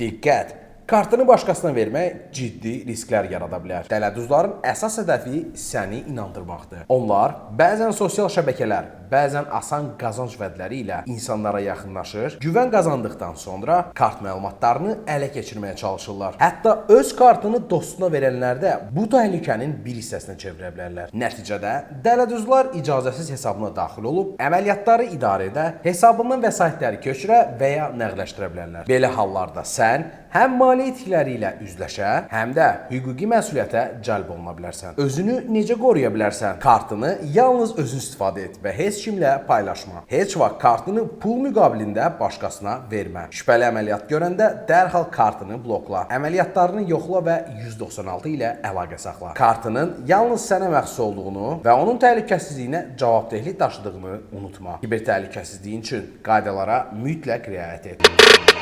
Diqqət! Kartını başqasına vermək ciddi risklər yarada bilər. Dələduzların əsas hədəfi səni inandırmaqdır. Onlar bəzən sosial şəbəkələr, bəzən asan qazanc vədləri ilə insanlara yaxınlaşır, güvən qazandıqdan sonra kart məlumatlarını ələ keçirməyə çalışırlar. Hətta öz kartını dostuna verənlər də bu təhlükənin bir hissəsinə çevirə bilərlər. Nəticədə dələduzlar icazəsiz hesabına daxil olub, əməliyyatları idarə edə, hesabından vəsaitləri köçürə və ya nəqdləşdirə bilərlər. Belə hallarda sən həm maliyyə itkiləri ilə üzləşə, həm də hüquqi məsuliyyətə cəlb oluna bilərsən. Özünü necə qoruya bilərsən? Kartını yalnız özün istifadə et və heç kimlə paylaşma. Heç vaxt kartını pul müqabilində başqasına vermə. Şübhəli əməliyyat görəndə dərhal kartını blokla. Əməliyyatlarını yoxla və 196 ilə əlaqə saxla. Kartının yalnız sənə məxsus olduğunu və onun təhlükəsizliyinə cavabdehlik daşıdığını unutma. Kiber təhlükəsizliyin üçün qaydalara mütləq riayət et.